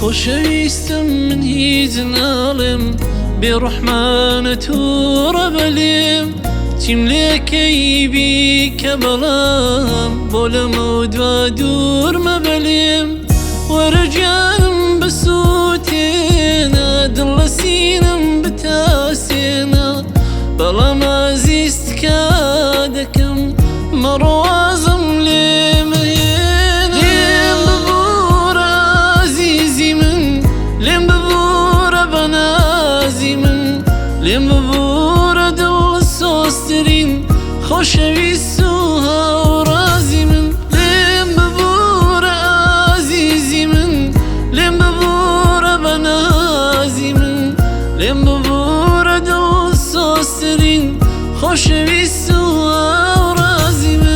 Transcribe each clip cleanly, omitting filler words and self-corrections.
خۆشەویستم من هیچ ناڵێم، بێ ڕەحمانە تووڕە بەلێم، چیم لێکەی بیکە بەڵام بۆ لەمە دوا دوور مەبەلێم. وەرە گیانم بسووتێنە، دڵ لە سینەم بتاسێنە، بەڵام ئازیز تکا دەکەم مەڕوازم لێ مەهێنە. لێم ببوورە ئازیزی من، لێم ببوورە بەنازی من، لێم ببوورە دڵسۆزترین خۆشەویست و هاوڕازی من. لێم ببوورە ئازیزی من، لێم ببوورە بەنازی من، لێم ببوورە دڵسۆزترین خۆشەویست و هاوڕازی من.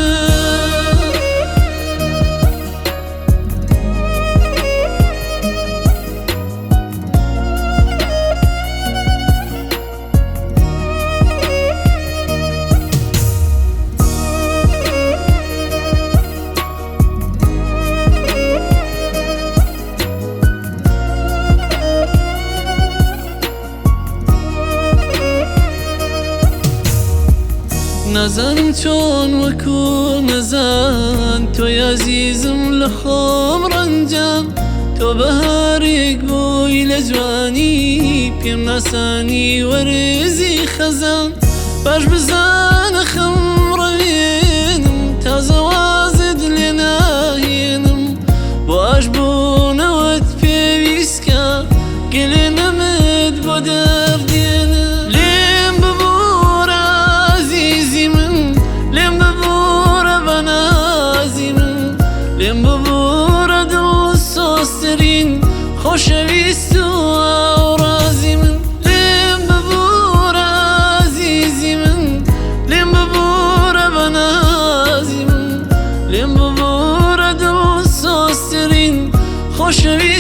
نازانم چۆن وەکو نەزان تۆی ئازیزم لە خۆم ڕەنجان، تۆ بەهارێک بووی لە جوانی پێم ناسانی وەرزی خەزان. باش بزانە خەم ڕەوێنم، تازە وازت لێ ناهێنم، بۆ ئاش بوونەوەت پێویستکە گەلێ نەمت بۆ دەردێنم. لێم ببوورە ئازیزی من، لێم ببوورە بەنازی من، لێم ببوورە دڵسۆزترین خۆشەویست و هاوڕازی من. لێم ببوورە ئازیزی من، لێم ببوورە بەنازی من، لێم ببوورە دڵسۆزترین خۆشەویست.